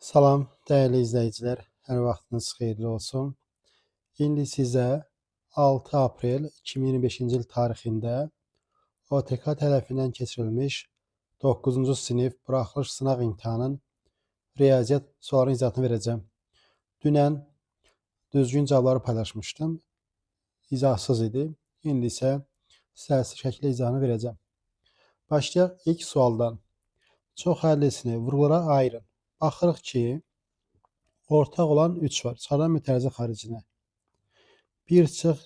Salam dəyərli izləyicilər, hər vaxtınız xeyirli olsun. İndi sizə 6 aprel 2025-ci il tarixində OTK tərəfindən keçirilmiş 9-cu sinif buraxılış sınaq imtahanının riyaziyyat suallarının izahatını verəcəm. Dünən düzgün cavabları paylaşmışdım. İzahsız idi. İndi isə səhərsi şəkildə izahını verəcəm. Başlayaq ilk sualdan. Çox həllisini vurğulara ayırın. Baxırıq ki, ortaq olan 3 var. Çıxardan mütərəzə xaricinə. 1 çıx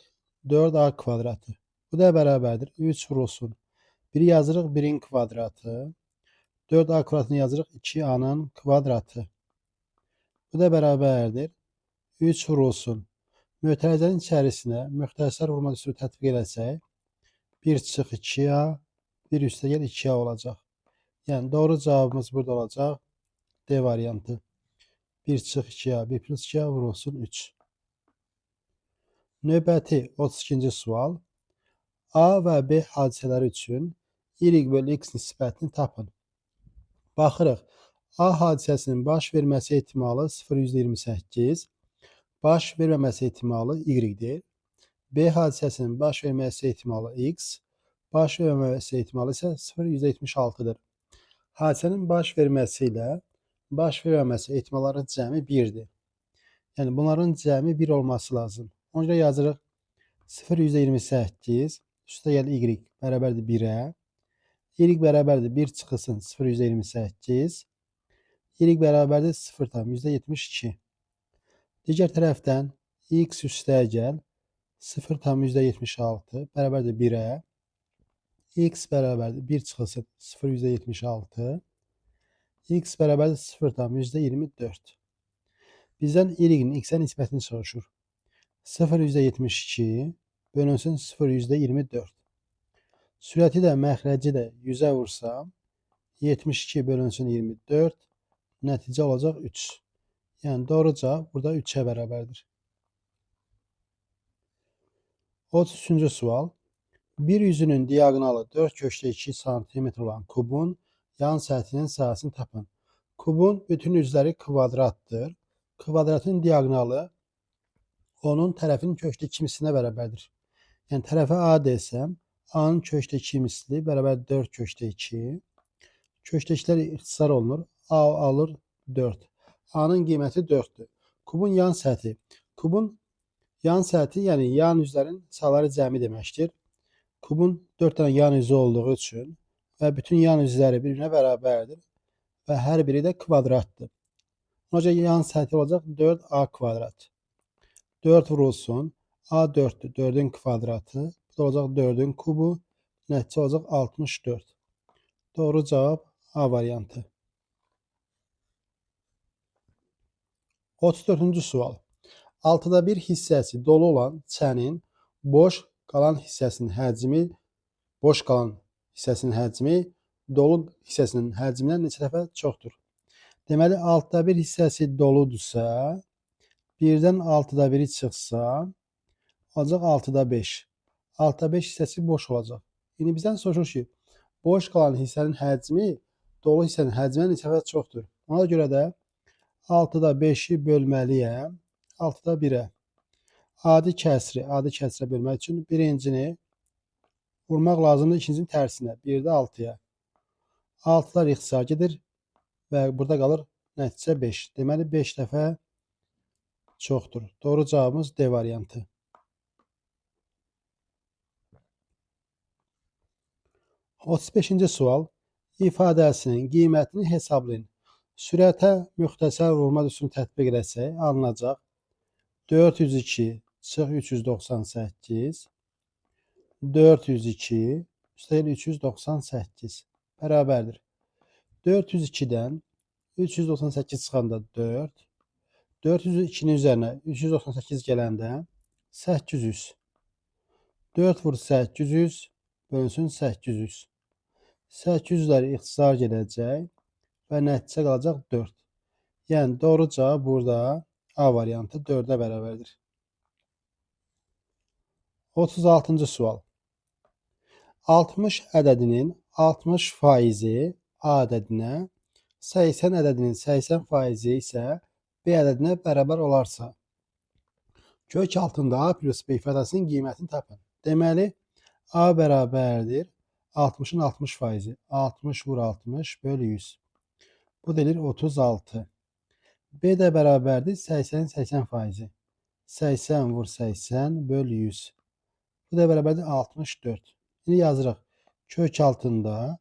4a kvadratı. Bu da bərabərdir. 3 vurulsun. 1-i yazırıq 1-in kvadratı. 4a kvadratını yazırıq 2a-nın kvadratı. Bu da bərabərdir. 3 vurulsun. Mötərizənin içərisinə müxtəsər vurma düsturu tətbiq eləsək, 1 çıx 2a, 1 üstəgəl 2a olacaq. Yəni doğru cavabımız burada olacaq. D variantı. 1 çıx 2a, 1 plus 2a vurulsun 3. Növbəti 32-ci sual. A və B hadisələri üçün Y bölü X nisbətini tapın. Baxırıq. A hadisəsinin baş verməsi ehtimalı 0,28, baş verməməsi ehtimalı Y-dir. B hadisəsinin baş verməsi ehtimalı X, baş verməməsi ehtimalı isə 0,76-dır. Hadisənin baş verməsi ilə baş verməməsi ehtimalların cəmi 1-dir. Yəni bunların cəmi 1 olması lazım. Ona görə yazırıq 0,28 üstəgəl Y bərabərdir 1-ə. Y bərabərdir 1 çıxılsın 0,28. Y bərabərdir 0,72. Digər tərəfdən X üstəgəl 0,76 bərabərdir 1-ə. X bərabərdir 1 çıxılsın 0,76. X bərabərdir 0,24. Bizdən Y-in X-ə nisbətini soruşur. 0,72 bölünsün 0,24. Sürəti də məxrəci də 100-ə vursam 72 bölünsün 24, nəticə olacaq 3. Yəni doğru cavab burada 3-ə bərabərdir. 33-cü sual. Bir yüzünün diaqonalı 4 kökdə 2 sm olan kubun yan səthinin sahəsini tapın. Kubun bütün üzləri kvadratdır. Kvadratın diaqonalı onun tərəfinin kökdə 2 mislinə bərabərdir. Yəni tərəfə A desəm, A-nın kökdə 2 misli bərabər 4 kökdə 2. Kökdə 2-lər ixtisar olunur. A alır 4. A-nın qiyməti 4-dür. Kubun yan səthi. Kubun yan səthi, yəni yan üzlərin sahələri cəmi deməkdir. Kubun 4 dənə yan üzü olduğu üçün və bütün yan üzləri bir-birinə bərabərdir və hər biri də kvadratdır. Ona görə yan səthi olacaq 4A kvadrat. 4 vurulsun. A 4-dür. 4-ün kvadratı. Bu da olacaq 4-ün kubu. Nəticə olacaq 64. Doğru cavab A variantı. 34-cü sual. 6'da 1 hissəsi dolu olan çənin boş qalan hissəsinin həcmi dolu hissəsinin həcmindən neçə dəfə çoxdur? Deməli 6'da 1 hissəsi doludursa, 1-dən 6'da 1-i çıxsa, olacaq 6'da 5. 6'da 5 hissəsi boş olacaq. İndi bizdən soruşur ki, boş qalan hissənin həcmi dolu hissənin həcmindən neçə dəfə çoxdur? Ona görə də 6'da 5-i bölməliyəm 6'da 1-ə. Adi kəsri adi kəsrə bölmək üçün birincini vurmaq lazımdır ikincinin tərsinə. 1-də 6-ya. 6-lar ixtisar gedir və burada qalır nəticə 5. Deməli 5 dəfə çoxdur. Doğru cavabımız D variantı. 35-ci sual. İfadəsinin qiymətini hesablayın. Sürətə müxtəsər vurma düsturunu tətbiq eləsək alınacaq 402 çıx 398 402 üstəgəl 398 bərabərdir. 402-dən 398 çıxanda 4, 402-nin üzərinə 398 gələndə 800. 4 vur 800 bölünsün 800. 800-lər ixtisar gedəcək və nəticə qalacaq 4. Yəni doğru cavab burada A variantı 4-ə bərabərdir. 36-cı sual. 60 ədədinin 60 faizi A ədədinə, 80 ədədinin 80% isə B ədədinə bərabər olarsa, kök altında A plus B ifadəsinin qiymətini tapın. Deməli, A bərabərdir 60-ın 60%. 60 vur 60 bölü 100. Bu deyilir 36. B də bərabərdir 80-in 80%. 80 vur 80 bölü 100. Bu da bərabərdir 64. İndi yazırıq. Kök altında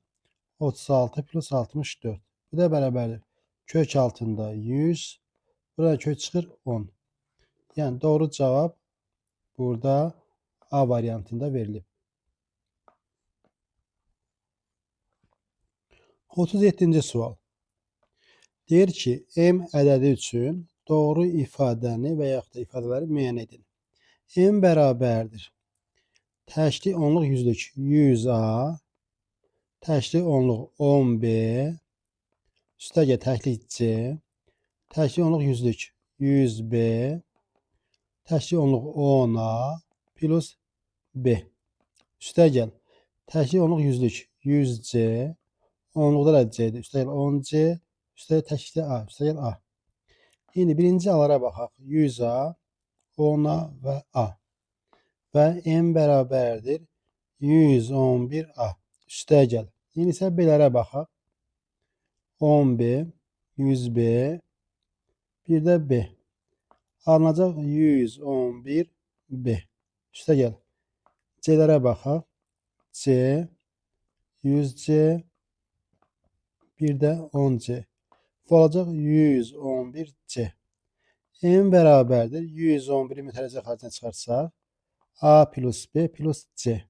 36 plus 64. Bu da bərabərdir. Kök altında 100. Burada kök çıxır 10. Yəni doğru cavab burada A variantında verilib. 37-ci sual. Deyir ki, M ədədi üçün doğru ifadəni və yaxud da ifadələri müəyyən edin. M bərabərdir. Təkli onluq yüzlük 100A, təkli onluq 10B, üstəgəl təklik C, təkli onluq yüzlük 100B, təkli onluq 10A plus B. Üstəgəl təkli onluq yüzlük 100C, onluqda da C-dir. Üstəgəl 10C, üstəgəl təklikdə A, üstəgəl A. İndi birinci A-lara baxaq. 100A, 10A və A. Və M bərabərdir 111A. Üstəgəl. İndi isə B-lərə baxaq. 10B, 100B, bir də B. Alınacaq 111B. Üstəgəl. C-lərə baxaq. C, 100C, bir də 10C. Bu olacaq 111C. M bərabərdir. 111-i mütərəzzə xaricinə çıxarsaq, A plus B plus C.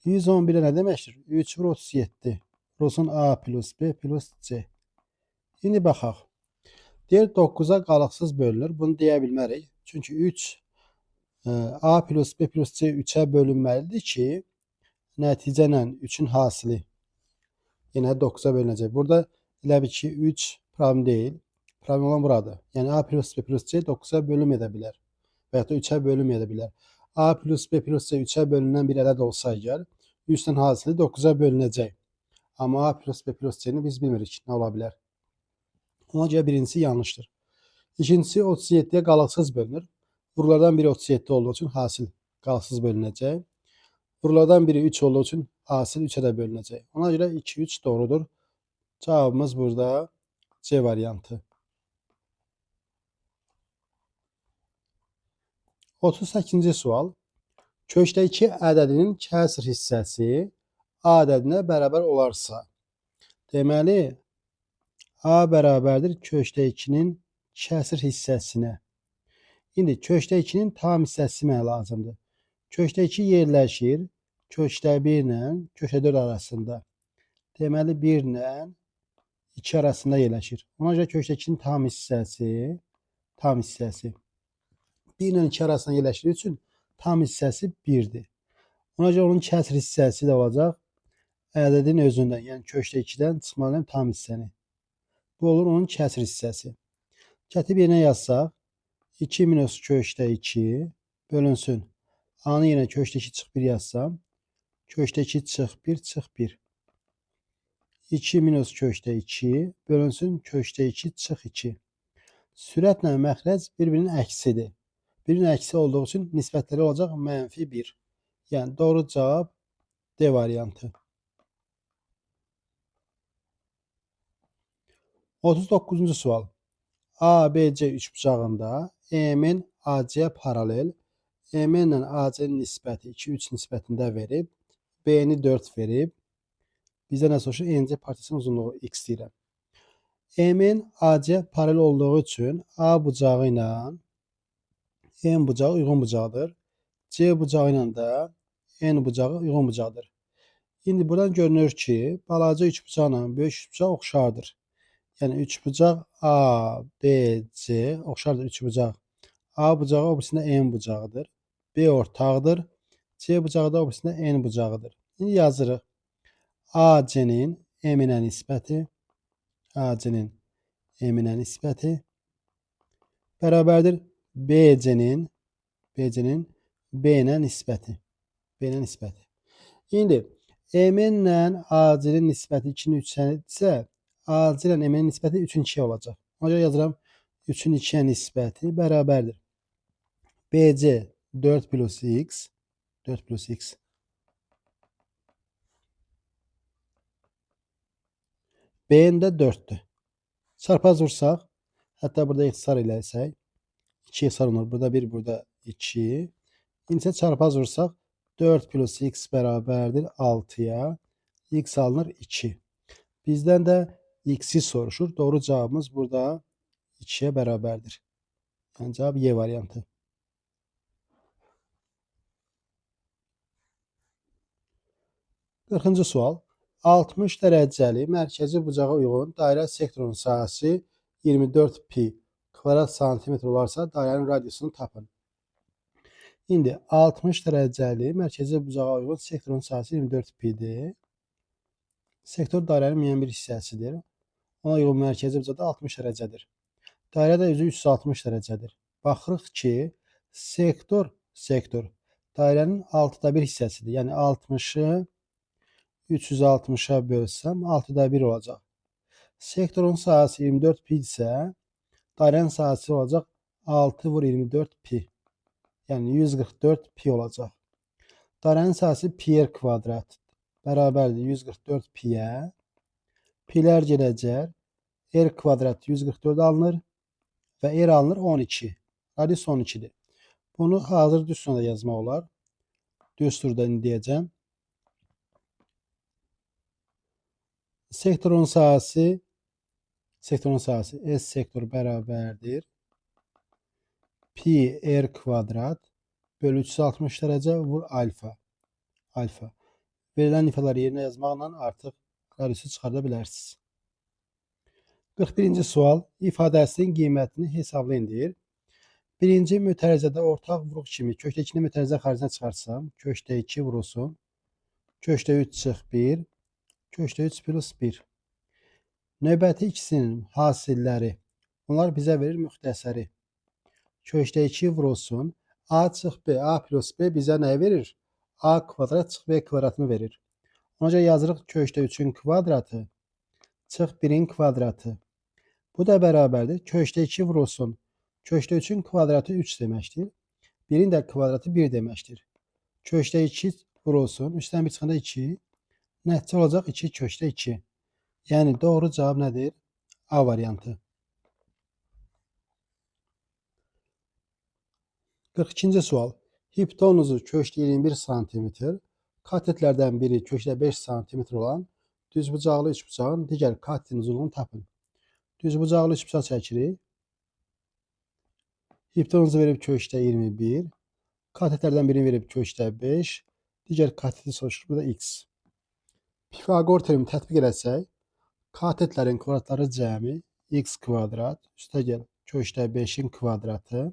111-ə nə deməkdir? 3 vur 37. Vurulsun A plus B plus C. İndi baxaq. Deyir 9-a qalıqsız bölünür. Bunu deyə bilmərik. Çünki 3 A plus B plus C 3-ə bölünməlidir ki, nəticə ilə 3-ün hasili yenə 9-a bölünəcək. Burada elə bil ki, 3 problem deyil. Problem olan buradır. Yəni A plus B plus C 9-a bölüm edə bilər. Və yaxud da 3-ə bölüm edə bilər. A plus B plus C 3-ə bölünən bir ədəd olsa əgər, 3-dən hasili 9-a bölünəcək. Amma A plus B plus C-ni biz bilmirik nə ola bilər. Ona görə birincisi yanlışdır. İkincisi 37-yə qalıqsız bölünür. Vurulardan biri 37 olduğu üçün hasil qalıqsız bölünəcək. Vurulardan biri 3 olduğu üçün hasil 3-ə də bölünəcək. Ona görə 2, 3 doğrudur. Cavabımız burada C variantı. 38-ci sual. Kökdə 2 ədədinin kəsr hissəsi A ədədinə bərabər olarsa, deməli, A bərabərdir kökdə 2-nin kəsr hissəsinə. İndi kökdə 2-nin tam hissəsi mənə lazımdır. Kökdə 2 yerləşir kökdə 1 ilə kökdə 4 arasında. Deməli, 1 ilə 2 arasında yerləşir. Ona görə kökdə 2-nin tam hissəsi 1 ilə 2 arasında yerləşdiyi üçün tam hissəsi 1-dir. Ona görə onun kəsr hissəsi də olacaq ədədin özündən, yəni kökdə 2-dən çıxmalıyam tam hissəni. Bu olur onun kəsr hissəsi. Kətib yerinə yazsaq, 2 minus kökdə 2 bölünsün. A-nın yerinə kökdə 2 çıx 1 yazsam, kökdə 2 çıx 1 çıx 1. 2 minus kökdə 2 bölünsün kökdə 2 çıx 2. Sürətlə məxrəc bir-birinin əksidir. Birinin əksi olduğu üçün nisbətləri olacaq mənfi 1. Yəni doğru cavab D variantı. 39-cu sual. ABC üçbucağında MN AC-yə paralel, MN ilə AC-nin nisbəti 2-3 nisbətində verib, B-ni 4 verib. Bizə nə soruşur? NC parçasının uzunluğu X deyirəm. MN AC-yə paralel olduğu üçün A bucağı ilə M bucağı uyğun bucaqdır. C bucağı ilə də N bucağı uyğun bucaqdır. İndi buradan görünür ki, balaca üçbucaqla böyük üçbucaq oxşardır. Yəni üçbucaq A, B, C oxşardır üçbucaq. A bucağı o birisində M bucağıdır. B ortaqdır. C bucağı da o birisində N bucağıdır. İndi yazırıq. AC-nin M-nə nisbəti, AC-nin M-nə nisbəti bərabərdir BC-nin B-nə nisbəti. B-nə nisbəti. İndi MN-lə AC-nin nisbəti 2-nin 3-sə, AC ilə M-nin nisbəti 3-ün 2-yə olacaq. Ona görə yazıram 3-ün 2-yə nisbəti bərabərdir. BC 4 plus x, 4 plus x. B-nin də 4-dür. Çarpaz vursaq, hətta burada ixtisar eləsək, 2 ixtisar olunur. Burada 1, burada 2. İndi isə çarpaz vursaq, 4 plus x bərabərdir 6-ya. X alınır 2. Bizdən də x-i soruşur. Doğru cavabımız burada 2-yə bərabərdir. Yəni cavab Y variantı. 40-cı sual. 60 dərəcəli mərkəzi bucağa uyğun dairə sektorunun sahəsi 24 pi kvadrat santimetr olarsa, dairənin radiusunu tapın. İndi 60 dərəcəli mərkəzi bucağa uyğun sektorun sahəsi 24 pidir. Sektor dairənin müəyyən bir hissəsidir. Ona uyğun mərkəzi bucaq da 60 dərəcədir. Dairə də üzü 360 dərəcədir. Baxırıq ki, sektor dairənin 6'da 1 hissəsidir. Yəni 60-ı 360-a bölsəm 6'da 1 olacaq. Sektorun sahəsi 24 pi isə dairənin sahəsi olacaq 6 vur 24 pi. Yəni 144 pi olacaq. Dairənin sahəsi pi r kvadrat bərabərdir 144 piyə. Pilər gedəcək. R kvadrat 144 alınır və R alınır 12. Radius 12-dir. Bunu hazır düsturda yazmaq olar. Düsturda indi deyəcəm. Sektorun sahəsi S sektor bərabərdir pi r kvadrat bölü 360 dərəcə vur alfa. Alfa. Verilən ifadələri yerinə yazmaqla artıq radiusu çıxarda bilərsiniz. 41-ci sual ifadəsinin qiymətini hesablayın deyir. Birinci mütərizədə ortaq vuruq kimi kökdə 2-ni mütərizə xaricinə çıxarsam, kökdə 2 vurulsun, kökdə 3 çıx 1, kökdə 3 plus 1. Növbəti ikisinin hasilləri, bunlar bizə verir müxtəsəri. Kökdə 2 vurulsun, A çıx B, A plus B bizə nə verir? A kvadrat çıx B kvadratını verir. Ona görə yazırıq kökdə 3-ün kvadratı çıx 1-in kvadratı. Bu da bərabərdir. Kökdə 2 vurulsun. Kökdə 3-ün kvadratı 3 deməkdir. 1-in də kvadratı 1 deməkdir. Kökdə 2 vurulsun. 3-dən 1 çıxanda 2. Nəticə olacaq 2 kökdə 2. Yəni doğru cavab nədir? A variantı. 42-ci sual. Hipotenuzu kökdə 21 sm, katetlərdən biri kökdə 5 sm olan düzbucaqlı üçbucağın digər katetin uzunluğunu tapın. Düzbucaqlı üçbucaq çəkirik. Hipotenuzu verib kökdə 21, katetlərdən birini verib kökdə 5, digər kateti soruşur. Bu da x. Pifagor terimi tətbiq eləsək, katetlərin kvadratları cəmi x kvadrat, üstəgəl kökdə 5-in kvadratı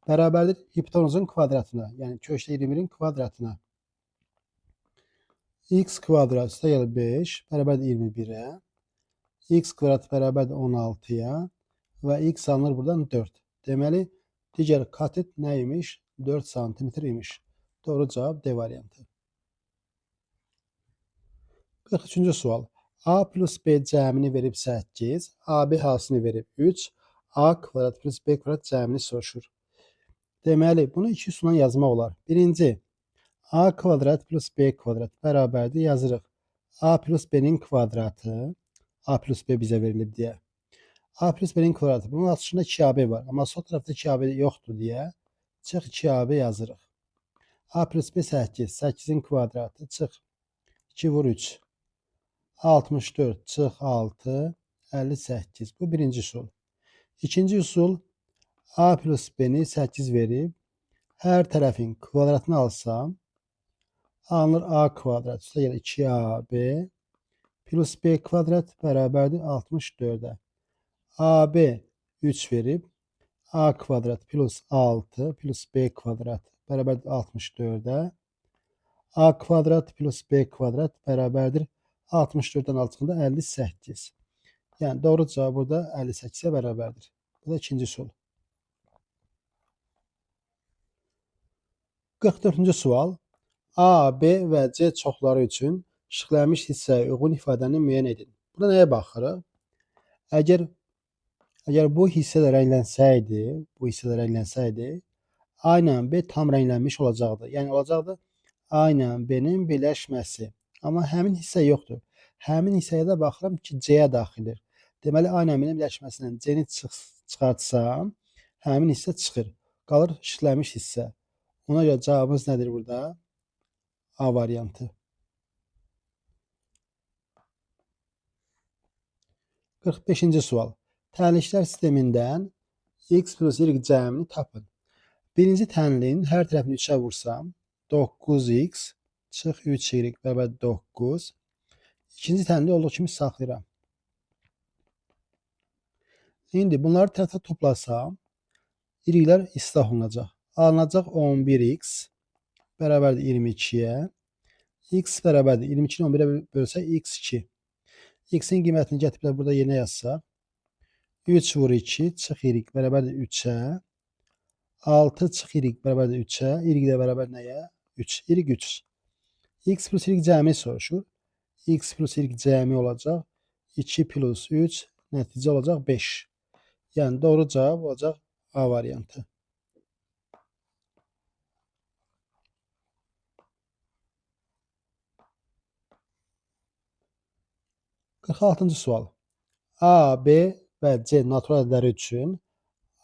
bərabərdir hipotenuzun kvadratına, yəni kökdə 21-in kvadratına. X kvadrat üstəgəl 5 bərabərdir 21-ə, x kvadrat bərabərdir 16-ya və x alınır buradan 4. Deməli, digər katet nə imiş? 4 sm imiş. Doğru cavab D variantı. 43-cü sual. A plus B cəmini verib 8, AB hasilini verib 3, A kvadrat plus B kvadrat cəmini soruşur. Deməli, bunu iki üsulla yazmaq olar. Birinci, A kvadrat plus B kvadrat bərabərdir yazırıq. A plus B-nin kvadratı, A plus B bizə verilib deyə. A plus B-nin kvadratı, bunun altında 2AB var, amma sol tərəfdə 2AB yoxdur deyə çıx 2AB yazırıq. A plus B 8, 8-in kvadratı çıx 2 vur 3, 64 çıx 6, 58. Bu birinci üsul. İkinci üsul, A plus B-ni 8 verib, hər tərəfin kvadratını alsam, alınır A kvadrat, üstəgəl 2AB plus B kvadrat bərabərdir 64-ə. AB 3 verib, A kvadrat plus 6 plus B kvadrat bərabərdir 64-ə. A kvadrat plus B kvadrat bərabərdir 64-dən 6 çıxanda 58. Yəni doğru cavab burada 58-ə bərabərdir. Bu da ikinci üsul. 44-cü sual. A, B və C çoxları üçün işıqlanmış hissəyə uyğun ifadəni müəyyən edin. Burada nəyə baxırıq? Əgər bu hissə də rənglənsəydi, A ilə B tam rənglənmiş olacaqdı. Yəni olacaqdı A ilə B-nin birləşməsi. Amma həmin hissə yoxdur. Həmin hissəyə də baxıram ki, C-yə daxildir. Deməli, A ilə B-nin birləşməsindən C-ni çıxartsam, həmin hissə çıxır. Qalır işlənmiş hissə. Ona görə cavabımız nədir burada? A variantı. 45-ci sual. Tənliklər sistemindən x plus y cəmini tapın. Birinci tənliyin hər tərəfini 3-ə vursam, 9x çıx 3y bərabər 9. İkinci tənliyi olduğu kimi saxlayıram. İndi bunları tərəfə toplasam, y-lər islah olunacaq. Alınacaq 11x bərabərdir 22-yə. X bərabərdir 22-ni 11-ə bölsək x2. X-in qiymətini gətirib burada yerinə yazsaq, 3 vur 2 çıx y bərabərdir 3-ə. 6 çıx y bərabərdir 3-ə. Y də bərabər nəyə? 3. Y 3. X plus y cəmi soruşur. X plus y cəmi olacaq 2 plus 3, nəticə olacaq 5. Yəni doğru cavab olacaq A variantı. 46-cı sual. A, B və C natural ədədləri üçün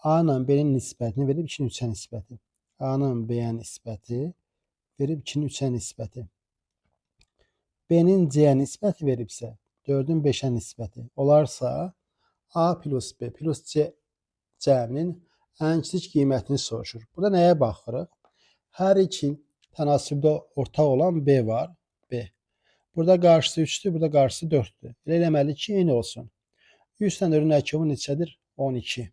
A ilə B-nin nisbətini verib 2-nin 3-ə nisbəti. A-nın B-yə nisbəti verib 2-nin 3-ə nisbəti. B-nin C-yə nisbəti veribsə 4-ün 5-ə nisbəti olarsa A plus B plus C cəminin ən kiçik qiymətini soruşur. Burada nəyə baxırıq? Hər iki tənasübdə ortaq olan B var. B. Burada qarşısı 3-dür, burada qarşısı 4-dür. Elə eləməli ki, eyni olsun. 3 ilə 4-ün əkimi neçədir? 12.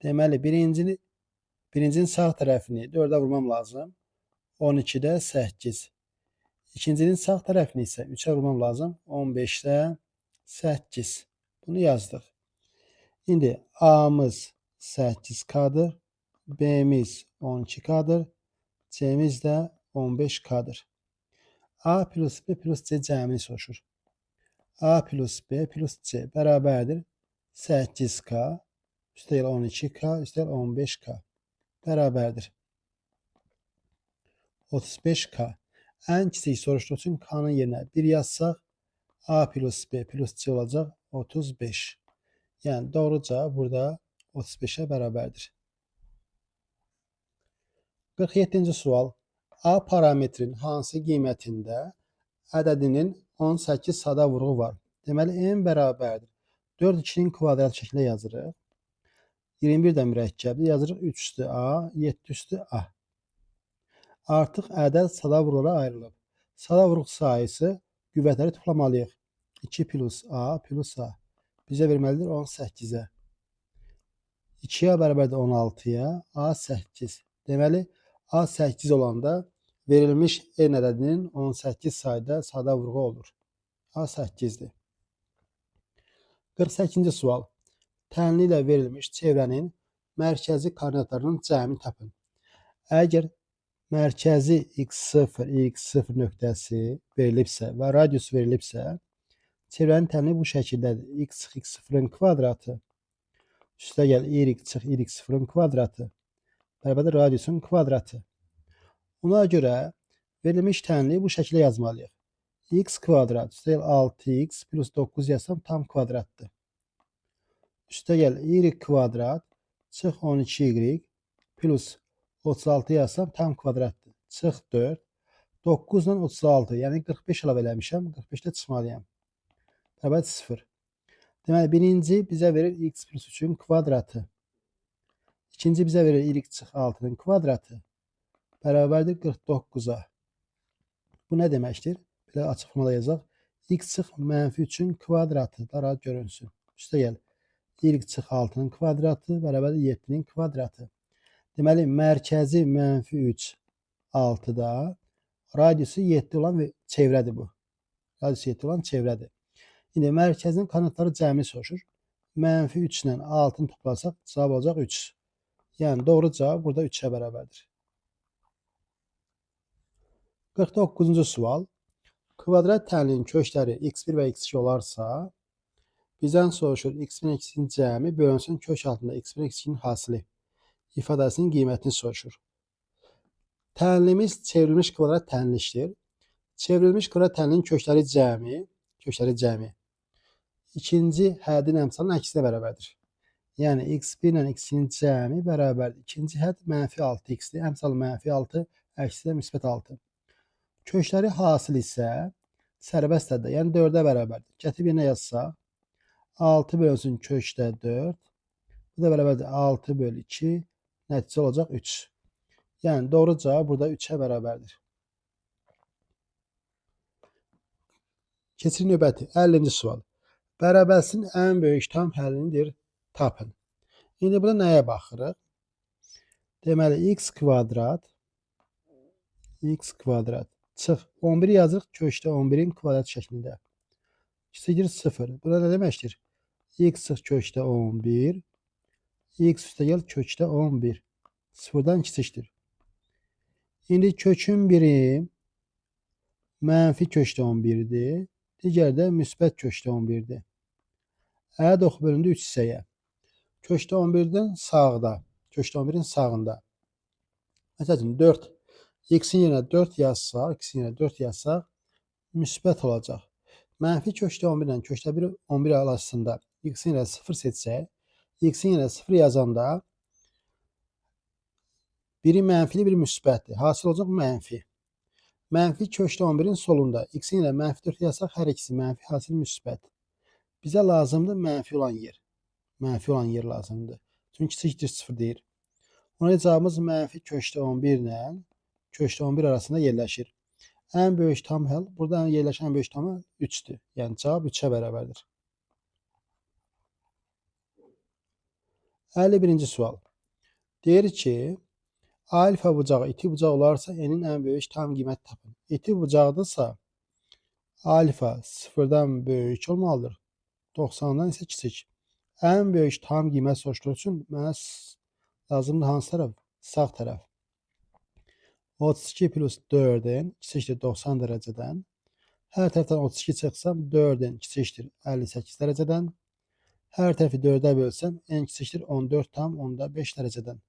Deməli, birincinin sağ tərəfini 4-ə vurmam lazım. 12-də 8. İkincinin sağ tərəfini isə 3-ə vurmam lazım. 15-də 8. Bunu yazdıq. İndi A-mız 8K-dır. B-miz 12K-dır. C-miz də 15K-dır. A plus B plus C cəmini soruşur. A plus B plus C bərabərdir 8K, üstəgəl 12K, üstəgəl 15K bərabərdir 35K. Ən kiçik soruşduğu üçün K-nın yerinə 1 yazsaq, A plus B plus C olacaq 35. Yəni doğru cavab burada 35-ə bərabərdir. 47-ci sual. A parametrin hansı qiymətində ədədinin 18 sada vuruğu var? Deməli, n bərabərdir. 4 2-nin kvadrat şəklində yazırıq. 21 də mürəkkəbdir. Yazırıq 3 üstü A, 7 üstü A. Artıq ədəd sada vuruqlara ayrılıb. Sada vuruq sayısı qüvvətləri toplamalıyıq. 2 plus A plus A. Bizə verməlidir 18-ə. 2A bərabərdir 16-ya, A 8. Deməli, A 8 olanda verilmiş n ədədinin 18 sayda sada vuruğu olur. A 8-dir. 48-ci sual. Tənli ilə verilmiş çevrənin mərkəzi koordinatlarının cəmini tapın. Əgər mərkəzi x0, y0 nöqtəsi verilibsə və radius verilibsə, çevrənin tənli bu şəkildədir. X çıx x0-ın kvadratı, üstəgəl y çıx y0-ın kvadratı, bərabərdir radiusun kvadratı. Ona görə verilmiş tənliyi bu şəkildə yazmalıyıq. X kvadrat üstəgəl 6x plus 9 yazsam tam kvadratdır. Üstəgəl y kvadrat çıx 12y plus 36 yazsam tam kvadratdır. Çıx 4. 9 ilə 36, yəni 45 əlavə eləmişəm. 45-də çıxmalıyam. Bərabər 0. Deməli, birinci bizə verir x plus 3-ün kvadratı. İkinci bizə verir y çıx 6-nın kvadratı. Bərabərdir 49-a. Bu nə deməkdir? Belə açıq formada yazaq. X çıx mənfi 3-ün kvadratı. Da rahat görünsün. Üstəgəl y çıx 6-nın kvadratı bərabərdir 7-nin kvadratı. Deməli, mərkəzi mənfi 3, 6-da radiusu 7 olan çevrədir bu. Radiusu 7 olan çevrədir. İndi mərkəzin koordinatları cəmini soruşur. Mənfi 3 ilə 6-nı toplasaq cavab olacaq 3. Yəni doğru cavab burada 3-ə bərabərdir. 49-cu sual. Kvadrat tənliyinin kökləri x1 və x2 olarsa, Bizdən soruşur x1 x2-nin cəmi bölünsün kök altında x1 x2-nin hasili ifadəsinin qiymətini soruşur. Tənlimiz çevrilmiş kvadrat tənlikdir. Çevrilmiş kvadrat tənlinin kökləri cəmi, ikinci həddin əmsalının əksinə bərabərdir. Yəni x1 ilə x2-nin cəmi bərabərdir. İkinci hədd mənfi 6x-dir. Əmsal mənfi 6, əksi də müsbət 6. Kökləri hasil isə sərbəst həddə, yəni 4-ə bərabərdir. Gətirib yerinə yazsaq, 6 bölünsün kökdə 4. Bu da bərabərdir 6 bölü 2. Nəticə olacaq 3. Yəni doğru cavab burada 3-ə bərabərdir. Keçirik növbəti 50-ci sual. Bərabərsizliyin ən böyük tam həllinidir, tapın. İndi burada nəyə baxırıq? Deməli x kvadrat çıx 11 yazırıq kökdə 11-in kvadrat şəklində. Kiçikdir 0. Bu da nə deməkdir? X çıx kökdə 11, x üstəgəl kökdə 11. Sıfırdan kiçikdir. İndi kökün biri mənfi kökdə 11-dir. Digəri də müsbət kökdə 11-dir. Ədəd oxu bölündü 3 hissəyə. Kökdə 11-dən sağda, kökdə 11-in sağında. Məsəl üçün 4, x-in yerinə 4 yazsaq, müsbət olacaq. Mənfi kökdə 11 ilə kökdə 11 arasında x-in yerinə 0 seçsək, x-in yerinə 0 yazanda biri mənfili, biri müsbətdir. Hasil olacaq mənfi. Mənfi kökdə 11-in solunda x-in yerinə mənfi 4 yazsaq, hər ikisi mənfi, hasil müsbət. Bizə lazımdır mənfi olan yer. Mənfi olan yer lazımdır. Çünki kiçikdir 0 deyir. Ona cavabımız mənfi kökdə 11 ilə kökdə 11 arasında yerləşir. Ən böyük tam həll, burada yerləşən ən böyük tam həll 3-dür. Yəni cavab 3-ə bərabərdir. 51-ci sual. Deyir ki, alfa bucağı iti bucaq olarsa, n-in ən böyük tam qiyməti tapın. İti bucaqdırsa, alfa 0-dan böyük olmalıdır. 90-dan isə kiçik. Ən böyük tam qiymət soruşduğu üçün mənə lazımdır hansı tərəf? Sağ tərəf. 32 plus 4-ün kiçikdir 90 dərəcədən. Hər tərəfdən 32 çıxsam 4-ün kiçikdir 58 dərəcədən. Hər tərəfi 4-ə bölsəm n kiçikdir 14,5 dərəcədən.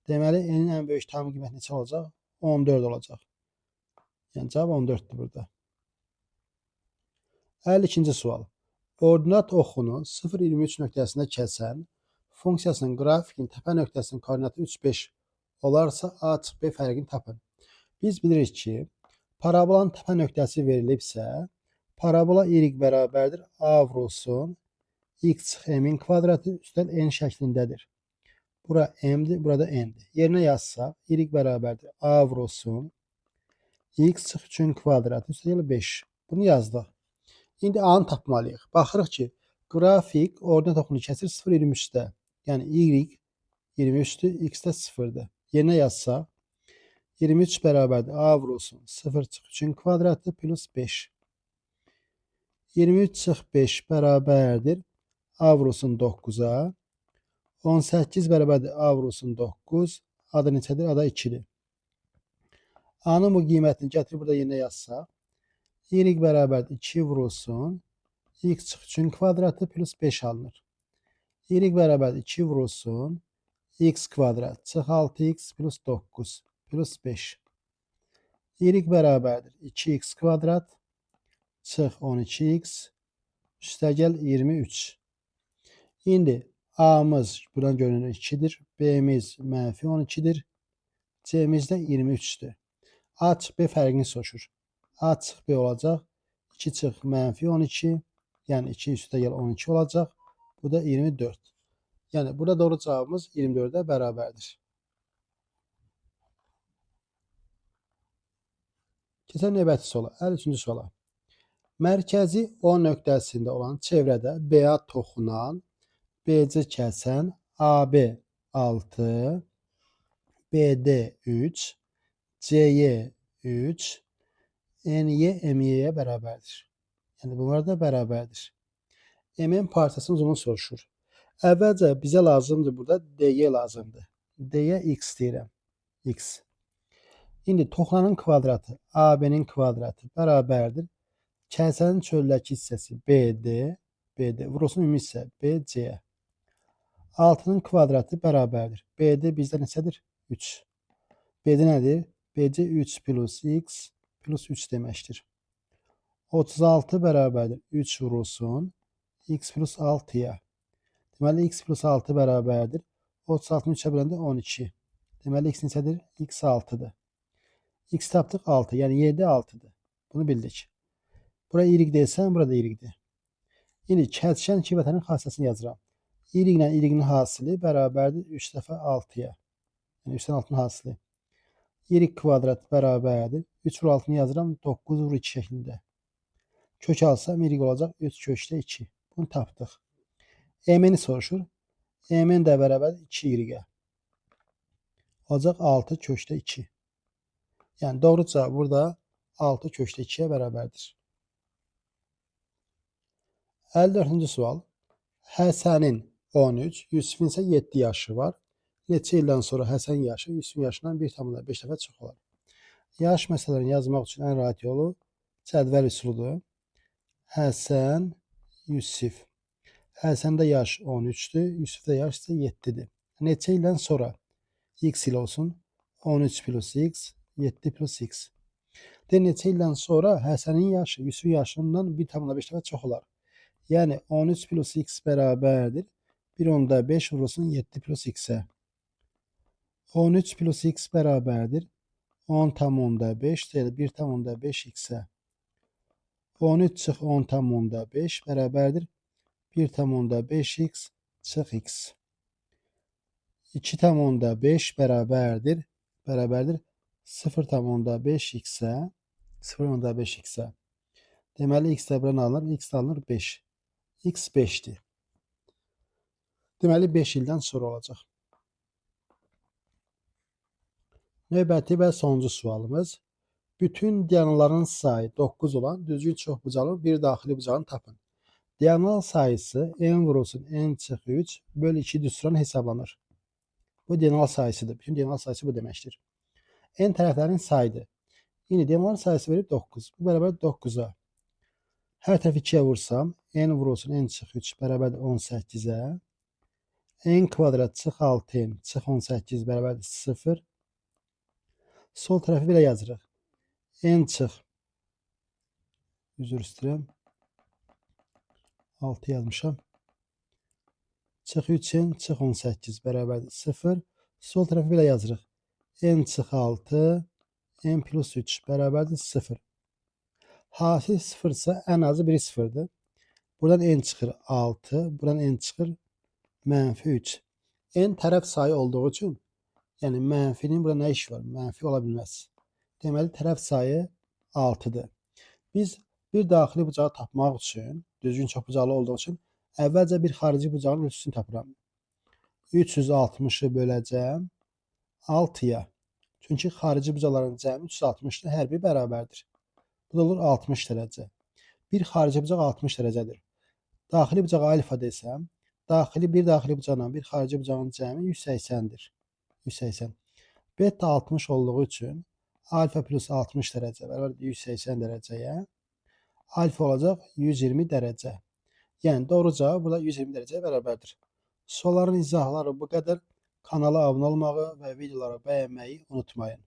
Deməli, n-in ən böyük tam qiyməti neçə olacaq? 14 olacaq. Yəni cavab 14-dür burada. 52-ci sual. Ordinat oxunu 0,23 nöqtəsində kəsən funksiyasının qrafikin təpə nöqtəsinin koordinatı 3,5 olarsa A çıx B fərqini tapın. Biz bilirik ki, parabolanın təpə nöqtəsi verilibsə, parabola y bərabərdir A vurulsun x çıx m-in kvadratı üstəl n şəklindədir. Bura m-dir, burada n-dir. Yerinə yazsaq, y bərabərdir A vurulsun x çıx 3-ün kvadratı üstəl 5. Bunu yazdıq. İndi A-nı tapmalıyıq. Baxırıq ki, qrafik ordinat oxunu kəsir 0,23-də. Yəni y 23-dür, x də 0-dır. Yerinə yazsaq, 23 bərabərdir A vurulsun 0 çıx 3-ün kvadratı plus 5. 23 çıx 5 bərabərdir A vurulsun 9-a. 18 bərabərdir A vurulsun 9. A da neçədir? A da 2-dir. A-nın bu qiymətini gətirib burada yerinə yazsaq, y bərabərdir 2 vurulsun x çıx 3-ün kvadratı plus 5 alınır. Y bərabərdir 2 vurulsun x kvadrat çıx 6x plus 9 plus 5. Y bərabərdir 2x kvadrat çıx 12x üstəgəl 23. İndi A'mız buradan görünür 2-dir. B'miz mənfi 12-dir. C'miz də 23-dür. A çıx B fərqini soruşur. A çıx B olacaq. 2 çıx mənfi 12. Yəni 2 üstəgəl 12 olacaq. Bu da 24. Yəni burada doğru cavabımız 24-ə bərabərdir. Keçək növbəti suala, 53-cü suala. Mərkəzi O nöqtəsində olan çevrədə BA toxunan, BC kəsən AB 6, BD 3, CY 3, NY MY-yə bərabərdir. Yəni bunlar da bərabərdir. MN parçasının uzunluğunu soruşur. Əvvəlcə bizə lazımdır burada DY lazımdır. D-yə x deyirəm. X. İndi toxunanın kvadratı AB-nin kvadratı bərabərdir. Kəsənin çöldəki hissəsi BD BD. Vurulsun ümumi hissə BC-yə. 6-nın kvadratı bərabərdir. BD bizdə neçədir? 3. BD nədir? BC 3 plus x plus 3 deməkdir. 36 bərabərdir. 3 vurulsun x plus 6-ya. Deməli, x plus 6 bərabərdir. 36-nı 3-ə böləndə 12. Deməli, x neçədir? X 6-dır. X tapdıq 6. Yəni, 7 6-dır. Bunu bildik. Bura y desəm, burada y-dir. İndi kəsişən iki vətənin xassəsini yazıram. Y ilə y-in hasili bərabərdir 3 dəfə 6-ya. Yəni 3-dən 6-nın hasili. Y kvadrat bərabərdir. 3 vur 6-nı yazıram 9 vur 2 şəklində. Kök alsam y olacaq 3 kökdə 2. Bunu tapdıq. MN-i soruşur. MN də bərabərdir 2y-ə. Olacaq 6 kökdə 2. Yəni doğru cavab burada 6 kökdə 2-yə bərabərdir. 54-cü sual. Həsənin 13, Yusifin isə 7 yaşı var. Neçə ildən sonra Həsən yaşı Yusifin yaşından 1,5 dəfə çox olar? Yaş məsələlərini yazmaq üçün ən rahat yolu cədvəl üsuludur. Həsən, Yusif. Həsəndə yaş 13-dür, Yusifdə yaş isə 7-dir. Neçə ildən sonra x il olsun? 13 plus x, 7 plus x. De neçə ildən sonra Həsənin yaşı Yusifin yaşından 1,5 dəfə çox olar. Yəni 13 plus x bərabərdir 1,5 vurulsun 7 plus x-ə. 13 plus x bərabərdir 10,5 deyil 1,5 x-ə. 13 çıx 10,5 bərabərdir 1,5 x çıx x. 2,5 bərabərdir 0,5 x-ə 0,5 x-ə. Deməli x də buradan alınır, x də alınır 5. X 5-dir. Deməli 5 ildən sonra olacaq. Növbəti və sonuncu sualımız. Bütün diaqonalların sayı 9 olan düzgün çoxbucaqlı bir daxili bucağını tapın. Diaqonal sayısı n vurulsun n çıx 3 böl 2 düsturdan hesablanır. Bu diaqonal sayısıdır. Bütün diaqonal sayısı bu deməkdir. N tərəflərin sayıdır. İndi diaqonal sayısı verib 9. Bu bərabər 9-a. Hər tərəfi 2-yə vursam, n vurulsun n çıx 3 bərabərdir 18-ə. N kvadrat çıx 6n çıx 18 bərabərdir 0. Sol tərəfi belə yazırıq. N çıx, üzr istəyirəm, 6 yazmışam. Çıx 3n çıx 18 bərabərdir 0. Sol tərəfi belə yazırıq. N çıx 6 n plus 3 bərabərdir 0. Hasil 0 ise ən azı biri 0-dır. Buradan n çıxır 6, buradan n çıxır mənfi 3. N tərəf sayı olduğu üçün, yəni mənfinin burada nə işi var? Mənfi ola bilməz. Deməli, tərəf sayı 6-dır. Biz bir daxili bucağı tapmaq üçün, düzgün çoxbucaqlı olduğu üçün, əvvəlcə bir xarici bucağın ölçüsünü tapıram. 360-ı böləcəm 6-ya. Çünki xarici bucaqların cəmi 360-dır, hər biri bərabərdir. Bu da olur 60 dərəcə. Bir xarici bucaq 60 dərəcədir. Daxili bucağa alfa desəm, bir daxili bucaqla bir xarici bucağın cəmi 180-dir. 180. Beta 60 olduğu üçün alfa plus 60 dərəcə bərabərdir 180 dərəcəyə. Alfa olacaq 120 dərəcə. Yəni doğru cavab burada 120 dərəcəyə bərabərdir. Sualların izahları bu qədər. Kanala abunə olmağı və videoları bəyənməyi unutmayın.